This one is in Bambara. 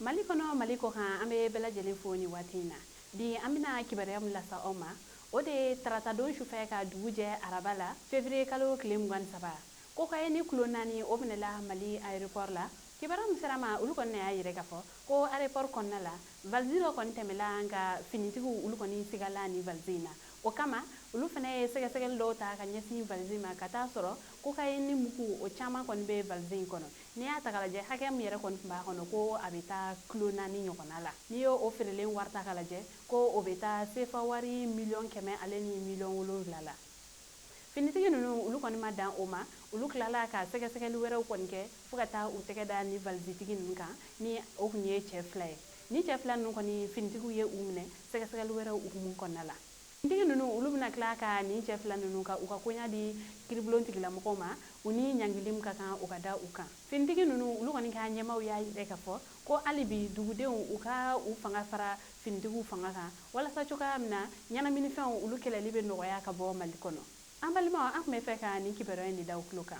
Mali kɔnɔ, Mali kɔ kan, an bɛ bɛɛ lajɛlen fo nin waati in na. Bi, an bɛna kibaruya min lasa aw ma, o de ye taratadon sufɛ ka dugu jɛ araba la, février kalo tile 23, cocaïne kilo 4, o minɛla Mali aéroport la. Kibaruya min sera ma, olu kɔni y'a yɛrɛ k'a fɔ ko aéroport kɔnɔna la, valise dɔ kɔni tɛmɛla, nka finitigiw olu kɔni sigala ni valise in na. O kama, olu fana ye sɛgɛsɛgɛli dɔw ta ka ɲɛsin valise ma, ka taa sɔrɔ cocaïne mugu o caman kɔni bɛ valise in kɔnɔ. N'i y'a ta k'a lajɛ, hakɛ min yɛrɛ kɔni tun b'a kɔnɔ, ko a bɛ taa kilo 4 ɲɔgɔnna la. N'i y'o o feerelen wari ta k'a lajɛ, ko o bɛ taa sefa wari 100 000 ale ni 7 miliyɔn la. Finitigi ninnu, olu kɔni ma dan o ma, olu tilala ka sɛgɛsɛgɛli wɛrɛw kɔni kɛ fo ka taa u tɛgɛ da ni valizitigi ninnu kan, ni o tun ye cɛ fila ye. Ni cɛ fila ninnu kɔni, finitigiw ye u minɛ sɛgɛsɛgɛli wɛrɛw hukumu kɔnɔna la. Finitigi ninnu, olu bɛna tila ka nin cɛ fila ninnu ka u ka koɲa di kiribulon tigilamɔgɔw ma, u ni ɲangili min ka kan, u ka da u kan. Finitigi ninnu, olu kɔni ka ɲɛmaw y'a yɛrɛ k'a fɔ ko hali bi dugudenw u ka u fanga fara finitigiw fanga kan, walasa cogoya min na ɲɛnaminifɛnw olu kɛlɛli bɛ nɔgɔya ka bɔ Mali kɔnɔ. An balimaw, an tun bɛ fɛ ka nin kibaruya in de da u tulo kan.